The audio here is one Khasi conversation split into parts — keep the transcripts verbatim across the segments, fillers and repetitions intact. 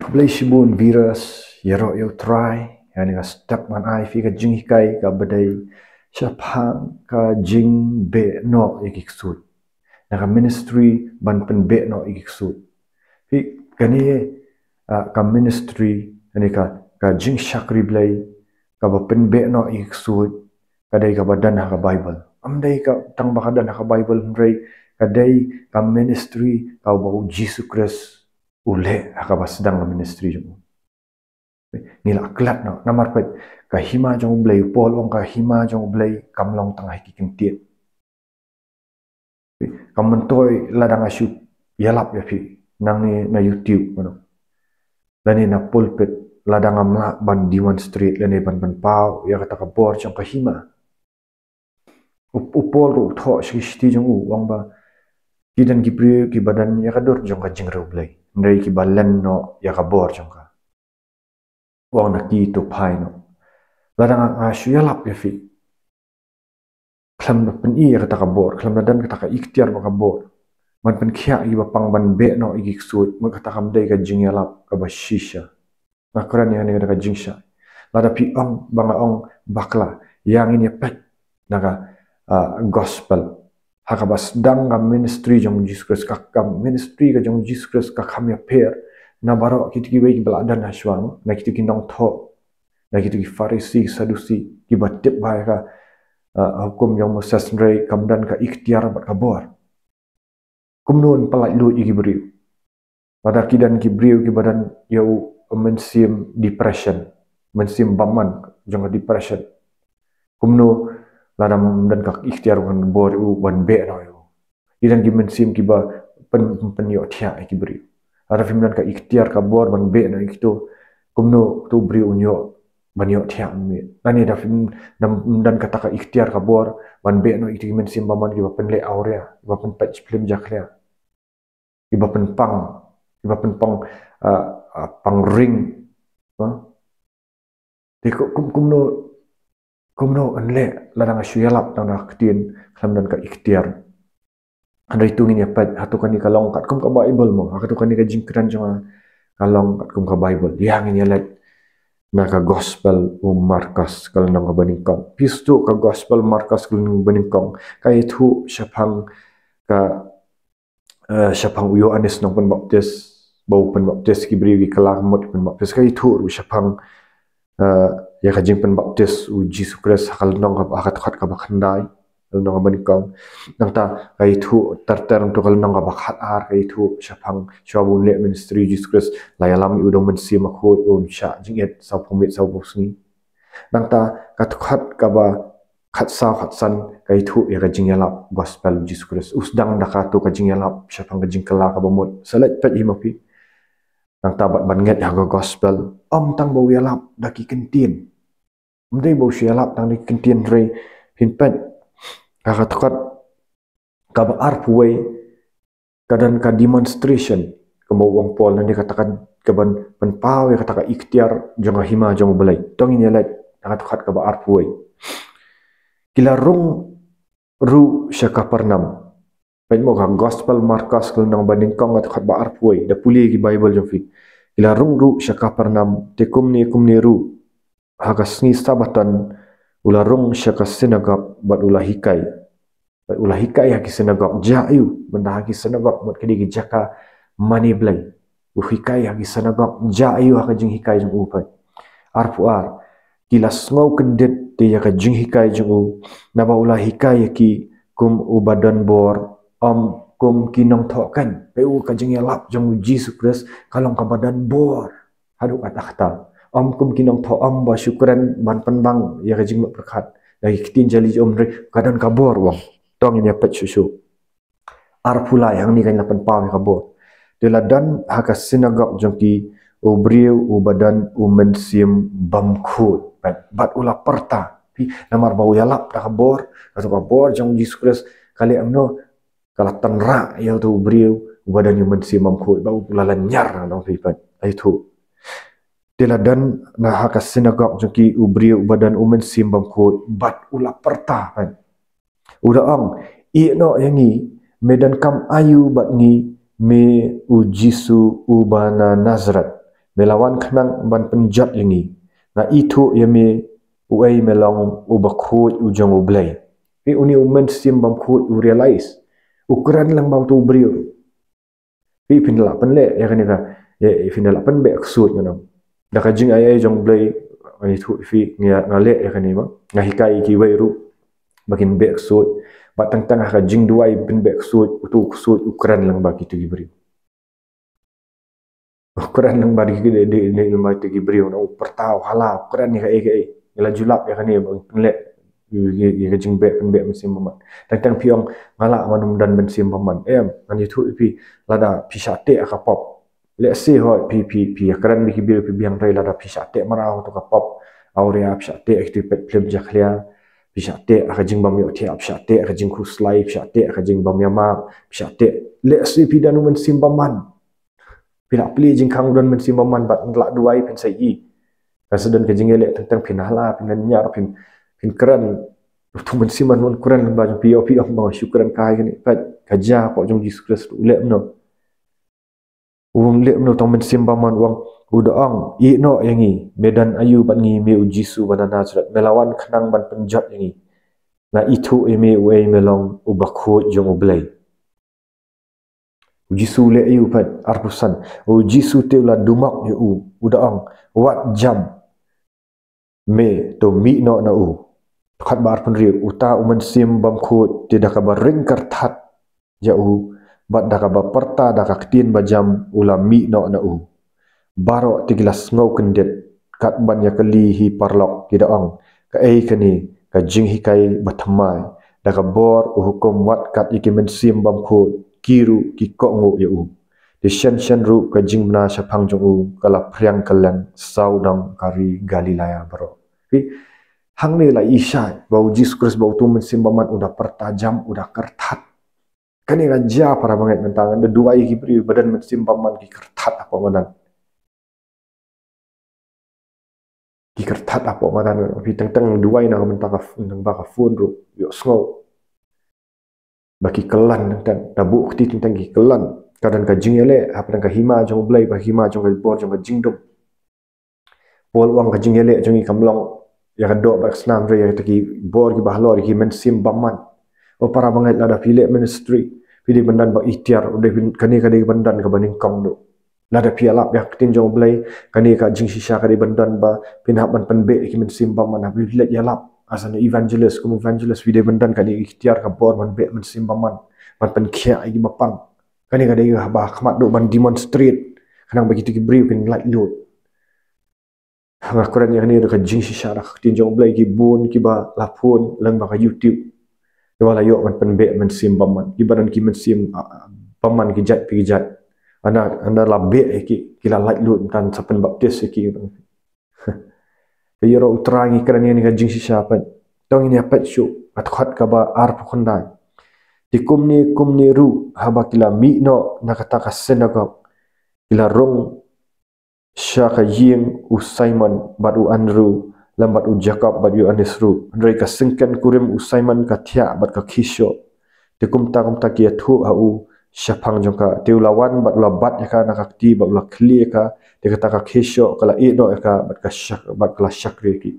Khublei shibun viewers, ïaroh ïa U Trai, ïa kane ka step ngan ai phi ka jinghikai kaba dei shaphang ka jingbeh noh ïa ki ksuid. Na ka ministry ban pynbeh noh ïa ki ksuid. Phi, kane, ah, ka ministry, kane ka, ka jingshakri Blei, kaba pynbeh noh ïa ki ksuid, ka dei kaba don ha ka Bible. Ym dei ka tang ba ka don ha ka Bible, hynrei ka dei ka ministry kaba U Jisu Khrist u leh ha kaba sdang ka ministry jong u. Ngi la klet noh, namar peit ka hima jong U Blei, u Paul u ong ka hima jong U Blei kam long tang ha ki ktien. Kam myntoi lada nga shu ïalap ïa phi nangne na YouTube, mano, lane na pulpit, lada ngam lah ban demonstrate lane ban pynpaw ïa kata ka bor jong ka hima. U, u Paul ruh u thoh sha ki shithi jong u, u ong ba ki don ki briew kiba don ïa ka dur jong ka jingriewblei, hynrei kiba len noh ïa ka bor jong ka. U ong na ki to phai noh. Lada nga, nga shu ïalap ïa phi khlem da pyni ïa kata ka bor, khlem da don kata ka iktiar bad ka bor ban pynkhiah ïa kiba pang ban beh noh ïa ki ksuid, mut kata kam dei ka jingïalap kaba shisha. Nga kren ïa kane da ka jingshai. Lada phi ong ba nga ong bakla, ïa ngin ïa peit na ka, ah, gospel. Ha kaba sdang ka ministry jong U Jisu Khrist, ka, ka ministry ka jong U Jisu Khrist ka kham ïapher na baroh kito kiwei kiba la don ha shuwa, na kito ki nongthoh, na kito ki Pharisi, Sadusi, kiba tip ba ïa ka, ah, hukum jong Moses, hynrei kam don ka iktiar bad ka bor. Kumno yn pyllait luid ïa ki briew? Lada ki don ki briew kiba don ïa u mynsiem depression, mynsiem bymman jong ka depression. Kumno lada ym don ka iktiar bad ka bor ïa u ban beh noh ïa u? Ki don ki mynsiem kiba pyn, pynïohthiah ïa ki briew. Lada phim don ka iktiar ka bor ban beh noh ïa kito, kumno uto u briew un ïoh ban ïohthiah mynmiet? Lane da phim, da ym don kata ka iktiar ka bor ban beh noh ïa kito ki mynsiem bymman kiba pynleh awria, kiba pynpeit phlim jakhlia, kiba pynpang, kiba pynpang, ah, ah, pang ring. Ha? Te kum, kum, kumno, kumno yn leh lada nga shu ïalap tang da ka ktien khlem don ka iktiar? Hynrei to ngin ïa peit, hato kane ka long katkum ka Bible mo? Hato kane ka jingkren jong nga ka long katkum ka Bible? Ïa ngin ïa leit na ka gospel u Markos ka lynnong kaba nyngkong. Phi sngewthuh ka gospel Markos ka lynnong kaba nyngkong ka ïathuh shaphang ka, eh, shaphang u Ïoannis Nongpynbaptis, ba u pynbaptis ki briew, ki kylla ka mut pynbaptis. Ka ïathuh ruh shaphang, eh, ïa ka jingpynbaptis u Jisu Khrist ha ka lynnong kaba, ha ka dkhot kaba khyndai, lynnong kaba nyngkong. Nangta ka ïathuh ter ter hangto ka lynnong kaba khatar, ka ïathuh shaphang shuwa ba un leh ministry u Jisu Khrist, la ïalam ïa u da u Mynsiem Bakhuid, un shah jingit sawphew miet sawphew sngi. Nangta ka dkhot kaba khatsaw khatsan ka ïathuh ïa ka jingïalap gospel u Jisu Khrist. U sdang da kato ka jingïalap shaphang ka jingkylla kaba mut. Sa leit peit hi ma phi. Nangta bad ban ngeit ha ka gospel, ym tang ba u ïalap da ki ktien. Ym dei ba u shu ïalap tang da ki ktien, hynrei phin peit ha ka dkhot kaba arphew wei, ka don ka demonstration, kumba u ong Paul, nangne kata ka, kaban pynpaw ïa kata ka iktiar jong ka hima jong U Blei. To ngin ïa leit ha ka dkhot kaba arphew wei. Ki la rung ruh sha Kapernaum. Peit mo ka gospel Markos ka lynnong ba nyngkong ka dkhot ba arphew wei, da pule ki Bible jong phi. Ki la rung ruh sha Kapernaum, te kumne kumne ruh ha ka sngi Sabbaton u la rung sha ka sinagog bad u la hikai. Bad u la hikai ha ki sinagog. Jia aiu? Mynta ha ki sinagog mut ki dei ki jaka mane Blei. U hikai ha ki sinagog. Jia aiu ha ka jinghikai jong u? Peit, arphew ar. Ki la sngew kyndit te ïa ka jinghikai jong u, naba u la hikai ïa ki kum uba don bor, ym kum ki nongthoh keiñ. Peit, u, ka jingïalap jong u Jisu Khrist ka long kaba don bor haduh katta katta. Ym kum ki nongthoh, ym ba shu kren ban pynbang ïa ka jingmut pyrkhat da ki ktien jali jong u, hynrei ka don ka bor, u ong. To ngin ïa peit shuh shuh. Arphew lai, hangne kan la pynpaw ïa ka bor. Te la don ha ka sinagog jong ki u briew uba don u mynsiem bymkhuid. Bad, bad u la pyrta. Phi, namar ba u ïalap da ka bor, kato ka bor jong u Jisu Khrist ka leh kumno? Ka la tynrah ïa uto u briew uba don u mynsiem bymkhuid, bad u la lynñiar na u, phi, peit. Ai tu. Te la don na ha ka sinagog jong ki u briew uba don u mynsiem bymkhuid, bad u la pyrta, peit. U da ong, "Ïeh noh ïa ngi, me donkam aiu bad ngi, me u Jisu uba na Nasareth?" Me la wan khnang ban pynjot ïa ngi. Nga ithuh ïa me, uei me long uba khuid u jong U Blei. Phi, une u Mynsiem Bymkhuid u realize. U kren lang ba uto u briew. Phi, phin lah pynleh ïa kane ka, ïa, phin lah pynbeh ksuid ngan ong. Da ka jingaiei jong U Blei, nga ithuh phi, nga, nga leh ïa kane ba. Nga hikai ïa kiwei ruh ba kin beh ksuid. Bad tang tang ha ka jingduwai pynbeh ksuid, uto u ksuid u kren lang ba kito ki briew. U kren lang ba kito ki, ki, ki, ki, lang ba kito ki briew, na u pyrta u hala, u kren ïa kaei kaei. Ngi la ju lap ïa kane ba pynleh ïa, ïa, ïa ka jingbeh pynbeh Mynsiem Bymman. Tang tang phi ong nga lah ban ym don Mynsiem Bymman. Em, ngan ithuh ïa phi, lada phi shah teh ha ka pop. Lehse hooid phi, phi, phi ïakren bad ki briew, phi biang rei, lada phi shah teh mraw ha kato ka pop awria, phi shah teh ha kito ki peit phlim jakhlia, phi shah teh ha ka jingbym ïohthiah, phi shah teh ha ka jingkhuslai, phi shah teh ha ka jingbym ïamap, phi shah teh. Lehse phi don u Mynsiem Bymman. Phi lah plie jingkhang u don Mynsiem Bymman bad ym lah duwai, phin sa ïohi. Ka sdang ka jingïaleh tang tang phin hala, phin nang ñiar, phin, phin kren. Uto u Mynsiem Bymman un kren ba jong phi, ïoh phi ong ba nga shu kren kai kane. Peit, ka jia hapoh jong U Jisu Khrist u leh kumno? U leh kumno? Uto u Mynsiem Bymman u ong, u da ong, ïeh noh ïa ngi, me don aïu bad ngi, me U Jisu ba na Nasareth? Me la wan khnang ban pynjot ïa ngi. Nga ithuh ïa me, uei me long, uba khuid jong U Blei. U Jisu u leh aïu? Peit, arphew san. U Jisu te u la dumok ïa u, u da ong, wat jam. Me to mih noh na u. Dkhot ba arphew hynriew. Uta u Mynsiem Bymkhuid te da kaba ring kyrthat ïa u, bad da kaba pyrta da ka ktien bajam u la mih noh na u. Baroh te ki la sngew kyndit, kat ban ïakylli hi paralok, ki da ong, kaei kane ka jinghikai bathymmai? Da ka bor u hukum wat kat ïa ki Mynsiem Bymkhuid, ki ruh ki kohnguh ïa u. Te shen shen ruh ka jingbna shaphang jong u ka la phriang kylleng sawdong ka ri Galilaia baroh. Phi, hangne la i shai ba U Jisu Khrist, ba uto u Mynsiem Bymman u da pyrta jam, u da kyrthat. Kane ka jia, para bangeit, mynta ngan da duwai ïa ki briew ba don Mynsiem Bymman, ki kyrthat hapoh madan. Ki kyrthat hapoh madan. Phi, tang tang duwai na ka bynta ka, nang ba ka phone ruh ïohsngew ba ki kyllon, tang tang da buh kti tang tang ki kyllon. Ka don ka jingïaleh hapdeng ka hima jong U Blei bad hima jong ka bor jong ka jingdum. Paul u ong ka jingïaleh jong ngi kam long ïa ka doh bad ka snam, hynrei ïa kita ki bor kiba halor, ïa ki Mynsiem Bymman. O para bangeit, lada phi leh ministry, phi dei ban don ba iktiar, u dei phi, kane ka dei ban don kaba nyngkong noh. Lada phi ïalap ïa ka ktien jong U Blei, kane ka jingshisha ka dei ban don ba phin hap ban pynbeh ïa ki Mynsiem Bymman. Haba phi leit ïalap as an evangelist, kum evangelist, phi dei ban don kane ka iktiar, ka bor ban beh Mynsiem Bymman, ban pynkhiah ïa kiba pang. Kane ka dei kaba khmat duh ban demonstrate, khnang ba kito ki briew kin laitluid. Nga kren ïa kane da ka jingshisha, da ka ktien jong U Blei, ki bun kiba la phone lyngba ka YouTube, kiba la ïoh ban pynbeh Mynsiem Bymman, kiba don ki Mynsiem, ah, Bymman ki jait pa ki jait. Haba, haba la beh ïa ki, ki la laitluid, ym tang sa pynbaptis ïa ki. Te ïaroh U Trai, ngi kren ïa kane ka jingshisha, peit. To ngin ïa peit shuh ka dkhot kaba arphew khyndai. Te kumne kumne ruh, haba ki la mih noh na kata ka synagog, ki la rung sha ka ïing u Simon bad u Andrew, lem bad u Jakob bad u Ïoannis ruh. Hynrei ka syngken kurim u Simon ka thiah bad ka khieshoh. Te kumta kumta ki ïathuh ha u shaphang jong ka. Te u la wan bad u la bat ïa ka na ka kti bad u la khlieh ïa ka. Te kata ka khieshoh ka la ïeh noh ïa ka bad ka shak, bad ka la shakri ki.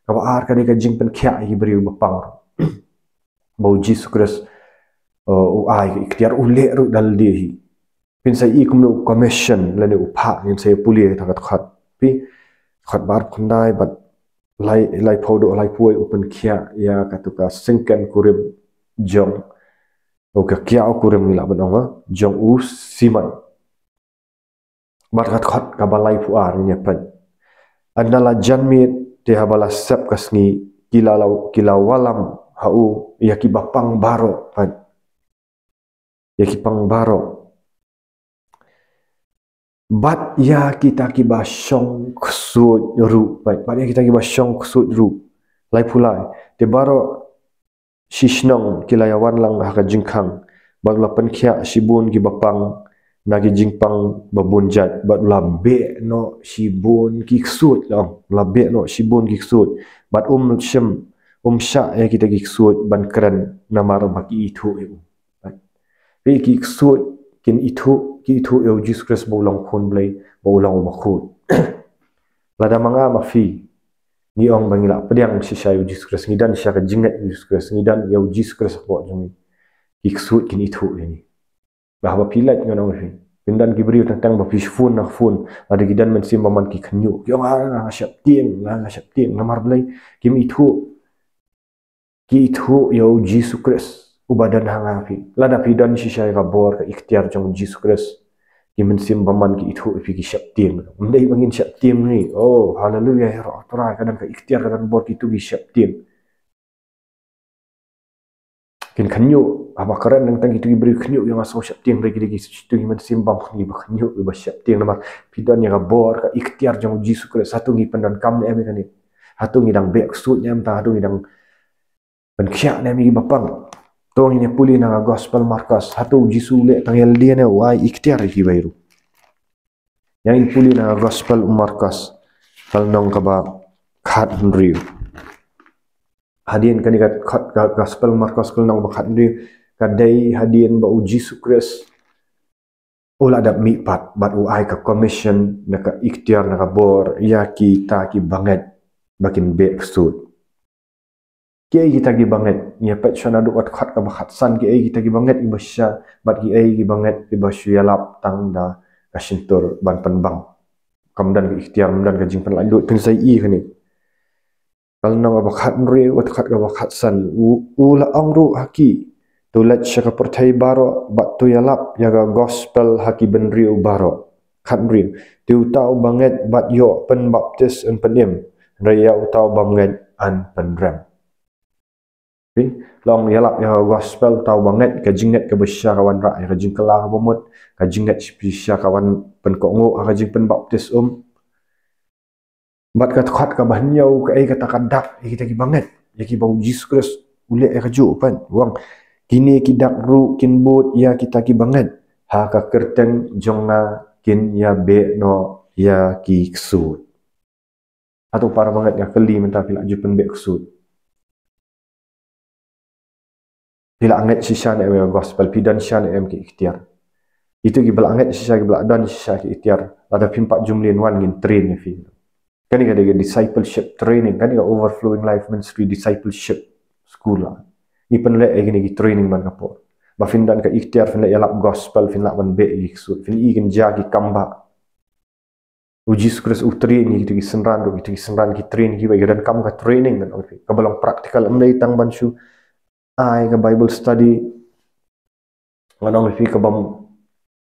Kaba ar ka dei ka jingpynkhiah ïa ki briew ba pang ruh. Ba U Jisu Khrist, uh, u ai ka iktiar, u leh ruh da lade hi. Phin sa ïohi kumno u commission lane u phah, ngin sa ïa pule kata ka dkhot. Phi, dkhot ba arphew khyndai bad lai, laiphew, dkhot laiphew wei, u pynkhiah ïa kata ka syngken kurim jong, u ka kiaw kurim ngi lah ban ong, ah, jong u Simon. Bad ka dkhot kaba laiphew ar, ngin ïa peit. Hynda la jan miet, te haba la sep ka sngi, ki la, la, ki la wallam ha u ïa kiba pang baroh, peit. Ïa ki pang baroh. Bad ïa kita kiba shong ksuid ruh, peit. Bad ïa kita kiba shong ksuid ruh. Laiphew lai. Te baroh shi shnong ki la ïa wan lang ha ka jingkhang. Bad u la pynkhiah shibun kiba pang na ki jingpang ba bun jait. Bad u la beh noh shibun ki ksuid, la ong. U la beh noh shibun ki ksuid. Bad um shym, um shah ïa kita ki ksuid ban kren namar ba ki ithuh ïa u. Phi, ki ksuid kin ithuh, ki ithuh ïa U Jisu Khrist ba u long Khun Blei, ba u long Uba Khuid. Lada ma nga ma phi ngi ong ba ngi la pdiang shisha ïa u Jisu Khrist, ngi don shisha ka jingngeit ïa u Jisu Khrist, ngi don ïa u Jisu Khrist hapoh jong ngi, ki ksuid kin ithuh ïa ngi. Ba haba phi leit, ngan ong ïa phi, phin don ki briew teng teng ba phi phone na phone, lada ki don mynsiem bymman ki khynñiuh, ki ong, ah, nga sheptieng, nga sheptieng. Namar balei? Kim ithuh. Ki ithuh ïa u Jisu Khrist uba don ha nga ha phi. Lada phi don shisha ïa ka bor ka iktiar jong u Jisu Khrist, ki mynsiem bymman ki ithuh ïa phi, ki sheptieng. Ym dei ba ngin sheptieng ngi. Oh, haleluya, ïaroh Trai, ka don ka iktiar, ka don bor, kito ki sheptieng. Kin khynñiuh, haba kren teng teng kito ki briew khynñiuh, ïa nga sngew sheptieng, hynrei ki dei kito ki mynsiem bymman kiba khynñiuh, kiba sheptieng. Namar phi don ïa ka bor ka iktiar jong u Jisu Khrist. Hato ngi pyndonkam ne em ïa kane? Hato ngi dang beh ksuid ne em, tang hato ngi dang pynkhiah ne em ïa kiba pang? To ngin ïa pule na ka Gospel Markos, hato u Jisu u leh tang ïalade ne u ai iktiar ïa kiwei ruh? Ïa ngin pule na ka Gospel u Markos, ka lynnong kaba khathynriew. Hadien kane ka, ka, ka Gospel Markos ka lynnong kaba khathynriew, ka dei hadien ba u Jisu Khrist u la dep mihpat bad u ai ka commission, na ka iktiar, na ka bor ïa kita kiba ngeit ba kin beh ksuid. Kiei kita kiba ngeit? Ngi ïa peit shuwa naduh ka dkhot kaba khatsan, kiei kita kiba ngeit kiba shisha, bad kiei kiba ngeit kiba shu ïalap tang da ka shyntur ban pynbang. Kam don ka iktiar, kam don ka jingpynlaitluid, phin sa ïohi kane. Ka lynnong kaba khathynriew, ka dkhot kaba khatsan, u, u la ong ruh ha ki, to leit sha ka pyrthei baroh bad to ïalap ïa ka Gospel ha ki bynriew baroh. Khathynriew, te uta uba ngeit bad ïoh pynbaptis yn pynim, hynrei ïa uta u bym ngeit yn pynrem. Phi, la ong ïalap ïa ka Gospel, uta uba ngeit, ka jingngeit kaba shisha ka wanrah ïa ka jingkylla kaba mut, ka jingngeit shisha ka wan pynkohnguh ha ka jingpynbaptis um. Bad ka dkhot kaba hynñiew, kaei kata ka dak ïa kita kiba ngeit, ïa kiba u Jisu Khrist u leh ïa kajuh? Pyn, u ong, kine ki dak ruh kin bud ïa kita kiba ngeit, ha ka kyrteng jong nga kin ïa beh noh ïa ki ksuid. Hato para bangeit, nga kylli mynta, phi la ju pynbeh ksuid? Phi la ngeit shisha ne em ïa ka Gospel? Phi don shisha ne em ki iktiar? Ito kiba la ngeit shisha, kiba la don shisha ki iktiar, lada phim pat ju mlien wan, ngin train ïa phi. Kane ka dei ka discipleship training, kane ka Overflowing Life Ministry Discipleship School la. Ngi pynleh ïa kine ki training man ka por. Ba phin don ka iktiar, phin leh ïalap Gospel, phin lah ban beh ïa ki ksuid, phin ïohi kin jia ki kam ba. U Jisu Khrist u train ïa kito ki synran ruh, kito ki synran ki train ïa ki, ba ki donkam ka training, ngan ong ïa phi, kaba long practical, ym dei tang ban shu ai ka Bible study, ngan ong ïa phi, ka bym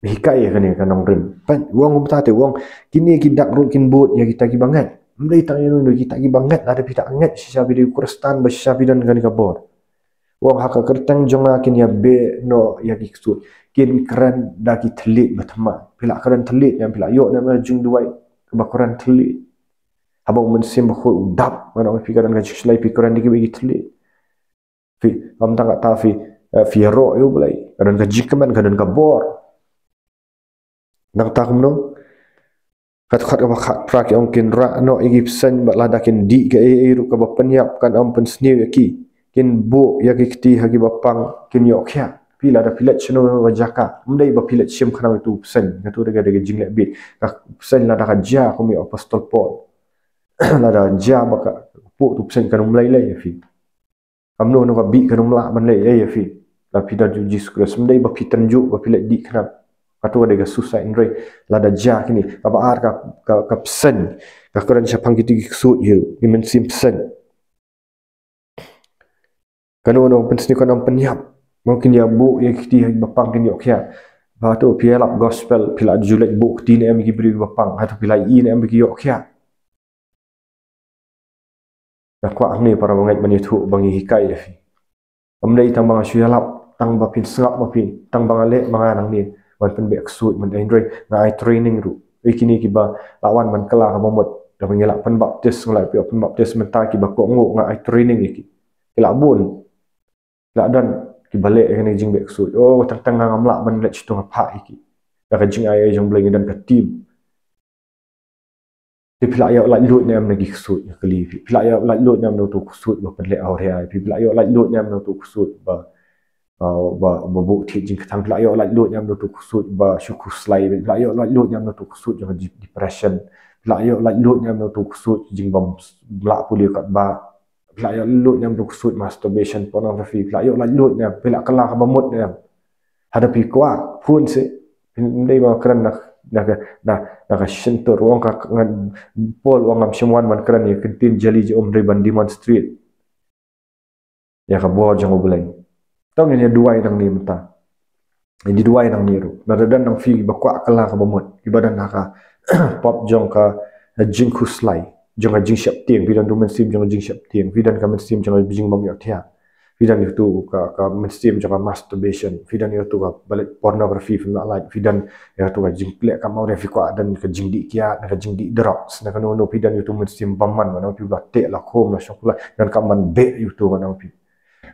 hikai ïa kane ka nongrim. Pyn, u ong kumta te, u ong kine ki dak ruh kin bud ïa kita kiba ngeit. Ym dei tang ïano ïano, kita kiba ngeit, lada phi da ngeit shisha, phi dei u Khristan ba shisha, phi don kane ka bor. U ong ha ka kyrteng jong nga kin ïa beh noh ïa ki ksuid. Kin kren da ki thylliej ba thymmai. Phi la kren thylliej ne em, phi la ïoh ne em ka jingduwai kaba kren thylliej? Haba u Mynsiem Bakhuid u dap, ngan ong ïa phi, ka don ka jingshlei, phi kren da kiwei ki thylliej. Phi, ym tang kata, phi, eh, phi ïaroh ïa U Blei, ka don ka jingkmen, ka don ka bor. Nangta kumno? Ka dkhot kaba khatphra, ki ong kin rah noh ïa ki bseiñ, bad lada kin dih kaei kaei ruh kaba pynïap, kan ym pynsniew ïa ki. Kin buh ïa ki kti ha kiba pang, kin ïoh khiah. Phi, lada phi leit shano shano ka jaka, ym dei ba phi leit shim khnang ïa uto u bseiñ. Kato dei ka, dei ka jingleh bieit. Ka bseiñ lada ka jia kum ïa u Apostol Paul, lada jia ba ka puh uto u bseiñ, kan ym lei lei ïa phi. Kumno kumno ka bih, kan ym lah ban leh ei ei ïa phi. Lada phi don ïa u Jisu Khrist, ym dei ba phi tynjuh, ba phi leit dih khnang. Kato ka dei ka suicide, hynrei lada jia kine. Kaba ar, ka, ka, ka bseiñ, ka kren shaphang kito ki ksuid hi ruh, ki mynsiem bseiñ. Kano kano pynsniew, kan ym pynïap. Mo kin ïa buh ïa ki kti ha kiba pang, kin ïoh khiah. Ba hato phi ïalap Gospel, phi la ju leit buh kti ne em ïa ki briew kiba pang, hato phi la ïohi ne em ba ki ïoh khiah? Nga kwah hangne, para bangeit, ban ïathuh, ba ngi hikai ïa phi. Ym dei tang ba nga shu ïalap, tang ba phin sngap ma phi, tang ba nga leh ma nga nangne ban pynbeh ksuid, ym dei, hynrei nga ai training ruh. Ïa kine kiba la wan ban kylla kaba mut, da ba ngi la pynbaptis, nga la pynbaptis mynta, kiba kohnguh nga ai training ïa ki. Ki la bun. Ki la don kiba leh ïa kane ka jingbeh ksuid. Oh, tang tang nga ngam lah ban leit shuh, nga phah ïa ki. Da ka jingai jong U Blei ngi don ka team. Te phi la ïoh laitluid ne em na ki ksuid, nga kylli phi? Phi la ïoh laitluid ne em na uto u ksuid ba pynleh awria ïa phi? Phi la ïoh laitluid ne em na uto u ksuid ba, uh, ba, ba buh thied jingkthang? Phi la ïoh laitluid ne em na uto u ksuid ba shu khuslai? Phi la ïoh laitluid ne em na uto u ksuid jong ka depression? Phi Phi la ïoh laitluid ne em na uto u ksuid jingbym lah pule katba? Phi la ïoh laitluid ne em na uto u ksuid masturbation, pornography? Phi la ïoh laitluid ne em? Phi la kylla kaba mut ne em? Lada phi kwah, phone seh. Phin ym dei ban kren na, na ka, na, na ka shyntur. U ong ka, ngan, Paul u ong, ngam shym wan ban kren ïa ki ktien jali jong u, hynrei ban demonstrate ïa ka bor jong U Blei. To ngin ïa duwai nangne mynta. Ngin ïa duwai nangne ruh. Lada don na phi kiba kwah kylla kaba mut, kiba don ha ka pop jong ka jingkhuslai, jong ka jingsheptieng, phi don uto u mynsiem jong ka jingsheptieng, phi don ka mynsiem jong ka jingbymïohthiah, phi don uto ka, ka mynsiem jong ka masturbation, phi don uto ka ba leit pornography, phi la lait, phi don ïa uto ka jingkhleh kamai, phi kwah don ka jingdih kiad, na ka jingdih drugs, na kano kano, phi don uto u mynsiem bymman, mano phi la teh la khum la shong pula, don kam ban beh uto, mano phi.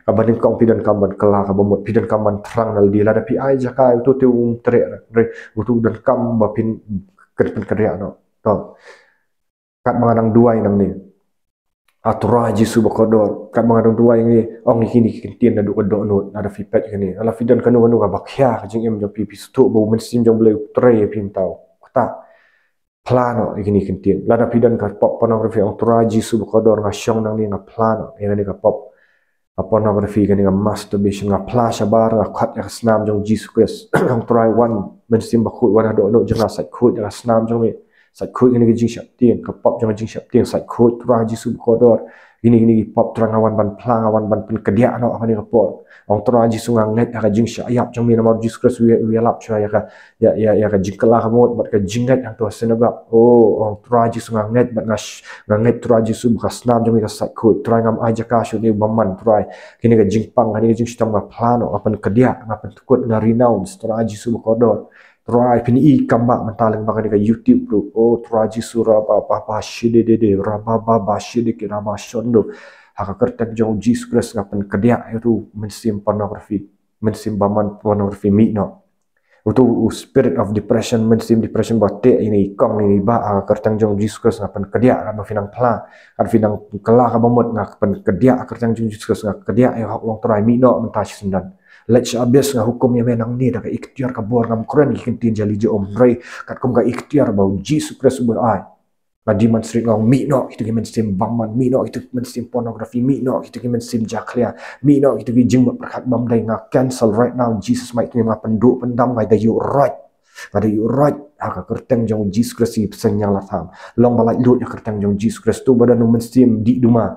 Kaba nyngkong, phi don kam ban kylla kaba mut, phi don kam ban thrang na lade. Lada phi ai jaka ïa uto, te um treh, re, uto u don kam ba phin, kan pynkynriah noh. To. Katba nga dang duwai nangne, A Trai Jisu bakordor, katba nga dang duwai nangne, ong ïa kine ki ktien naduh ka dohnud, lada phi peit kane, lada phi don kano kano kaba khia ka jingim jong phi, phi sngewthuh ba u Mynsiem jong U Blei u trei ïa phi mynta, kata, phla noh ïa kine ki ktien. Lada phi don ka pop pornography, Ong Trai Jisu bakordor, nga shong nangne, nga phla noh ïa kane ka pop, ka pornography, kane ka masturbation, nga phla shabar, nga khot ïa ka snam jong Jisu Khrist. Ong Trai, wan, Mynsiem Bakhuid, wan haduh noh jong nga, sait khuid ïa ka snam jong me, sait khuid ïa kane ka jingsheptieng, ka pop jong ka jingsheptieng, sait khuid, Trai Jisu bakordor. Kine, kine ki pop, Trai, nga wan ban phla, nga wan ban pynkynriah noh ha kane ka por. Ong Trai Jisu, nga ngeit ha ka jingshah ïap jong me, namar Jisu Khrist u ïa, u ïalap shuwa ïa ka, ïa, ïa, ïa ka jingkylla kaba mut bad ka jingngeit hangto ha synagogue. O, Ong Trai Jisu, nga ngeit bad nga sh-, nga ngeit, Trai Jisu, ba ka snam jong me ka sait khuid. Trai, ngam ai jaka sha une u bymman, Trai. Kane ka jingpang, kane ka jingshitom nga phla noh, nga pynkynriah, nga pynthikna, nga renounce, Trai Jisu bakordor. Trai, phin i kam ba mynta lyngba kane ka YouTube ruh. O Trai Jisu, rabababa shidididi, rabababa shidiki rabashondo. Ha ka kyrteng jong Jisu Khrist nga pynkynriah ïa uto u mynsiem pornography, mynsiem bymman pornography, mih noh. Uto u spirit of depression, mynsiem depression ba teh ïa ine i kong ine i bah, ha ka kyrteng jong Jisu Khrist nga pynkynriah, katba phi nang phla, katba phi nang kylla kaba mut, nga pynkynriah ha ka kyrteng jong Jisu Khrist, nga kynriah ïa ka hok long, Trai, mih noh mynta shisyndon. Leit sha abis, nga hukum ïa me nangne da ka iktiar ka bor, ngam kren ïa ki ktien jali jong u, hynrei katkum ka iktiar ba u Jisu Khrist u ba ai. Nga demonstrate, nga ong, mih noh kito ki mynsiem bymman, mih noh kito ki mynsiem pornography, mih noh kito ki mynsiem jakhlia, mih noh kito ki jingmut pyrkhat bymdei, nga cancel right now in Jesus' mighty name, nga pynduh pyndam, nga da ïuhroit. Nga da ïuhroit ha ka kyrteng jong Jisu Khrist, ïa pyrshang ïa la tham. Long ba laitluid ha ka kyrteng jong Jisu Khrist, uto ba don u mynsiem dih duma,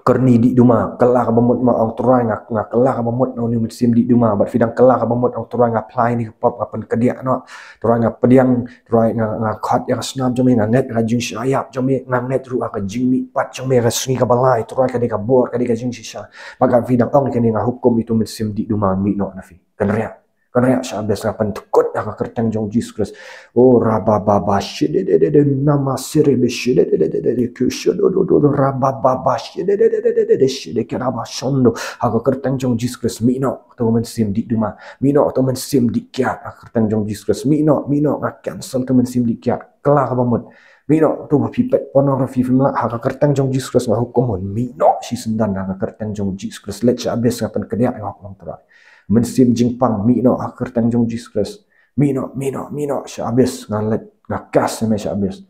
kyrni dih duma, kylla kaba mut, ma, Ong Trai, nga, nga kylla kaba mut na une u mynsiem dih duma. Bad phi dang kylla kaba mut, Ong Trai, nga phla ïa kane ka pop, nga pynkynriah noh. Trai, nga pdiang, Trai, nga, nga khot ïa ka snam jong me, nga ngeit ha ka jingshah ïap jong me, nga ngeit ruh ha ka jingmihpat jong me ha ka sngi kaba lai, Trai, ka dei ka bor, ka dei ka jingshisha. Bad katba phi dang ong kane, nga hukum ïa uto u mynsiem dih duma, mih noh na phi. Kynriah. Kynriah sha abis, nga pynthikna ha ka kyrteng jong Jisu Khrist. O rabababa shidididi, namasirebe shidididi, kushodododo, rabababa shidididi, shidiki rabashondo. Ha ka kyrteng jong Jisu Khrist, mih noh uto u mynsiem dih duma, mih noh uto u mynsiem dih kiad, ha ka kyrteng jong Jisu Khrist, mih noh, mih noh, nga cancel uto u mynsiem dih kiad. Kylla kaba mut. Mih noh, uto ba phi peit pornography, phim lah, ha ka kyrteng jong Jisu Khrist nga hukum un mih noh shisyndon, ha ka kyrteng jong Jisu Khrist. Leit sha abis, nga pynkynriah ïa ka hok long, Trai. Mynsiem jingpang, mih noh ha ka kyrteng jong Jisu Khrist. Mih noh, mih noh, mih noh sha abis, nga leit, nga cast ïa me sha abis.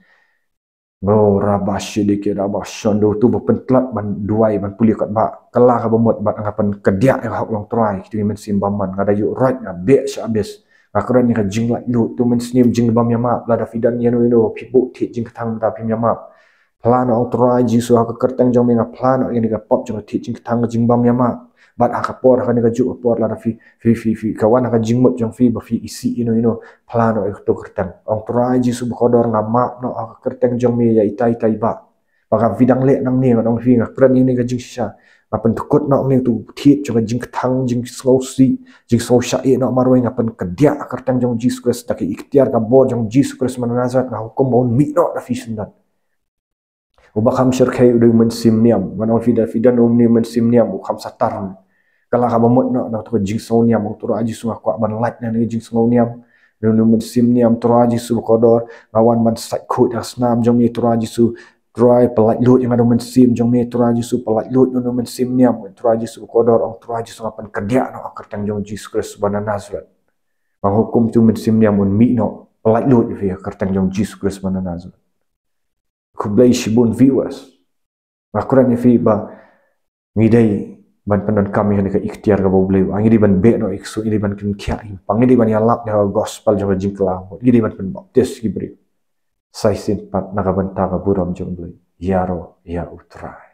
O rabashidiki rabashondo, uto ba pyntlot ban duwai, ban pule katba, kylla kaba mut, bad nga pynkynriah ïa ka hok long, Trai, kito ki mynsiem bymman, nga da ïuhroit, nga beh sha abis. Nga kren ïa ka jinglaitluid, uto u mynsiem jingbymïamap, lada phi don ïano ïano phi buh thied jingkthang, lada phim ïamap, phla noh, Ong Trai Jisu, ha ka kyrteng jong me nga phla noh ïa kane ka pop jong ka thied jingkthang, ka jingbymïamap. Bad ha ka por, ha kane kajuh ka por, lada phi, phi, phi, phi, ka wan ha ka jingmut jong phi ba phi isih ïano ïano, phla noh ïa kato ka kyrteng. Ong Trai Jisu bakordor, nga map noh ha ka kyrteng jong me ïa itai itai i bah. Ba katba phi dang leh nangne, ngan ong ïa phi, nga kren ïa kane ka jingshisha. Nga pynthikna ïa kane, uto u thied jong ka jingkthang, jingsngewsih, jingsngewshah ïeh noh marwei, nga pynkynriah ha ka kyrteng jong Jisu Khrist, da ka iktiar ka bor jong Jisu Khrist man Nasaret, nga hukum ba un mih noh da phi shisyndon. Uba kham shyrkhei u dei u mynsiem niam. Ngan ong ïa phi, da phi don une u mynsiem niam, u kham sa tar. Kylla kaba mut noh na kato ka jingsngewniam, Ong Trai Jisu, nga kwah ban lait na kane ka jingsngewniam. Une u mynsiem niam, Trai Jisu bakordor, nga wan ban sait khuid ha ka snam jong me, Trai Jisu. Trai, pyllaitluid ïa nga da u mynsiem jong me, Trai Jisu, pyllaitluid ïa une u mynsiem niam, Trai Jisu bakordor, Ong Trai Jisu, nga pynkynriah noh ha ka kyrteng jong Jisu Khrist ba na Nasaret. Nga hukum uto u mynsiem niam un mih noh, pyllaitluid ïa phi ha ka kyrteng jong Jisu Khrist ba na Nasaret. Khublei shibun viewers. Nga kren ïa phi ba ngi dei ban pyndonkam ïa kane ka iktiar kaba U Blei, ngi dei ban beh noh ïa ka sur, ngi dei ban kynthiah ïa ka, ngi dei ban ïalap ïa ka gospel jong ka jingkylla, ngi dei ban pynbaptis ïa ki briew. Sa shisien pat na ka bynta ka burom jong U Blei. Ïaroh ïa U Trai.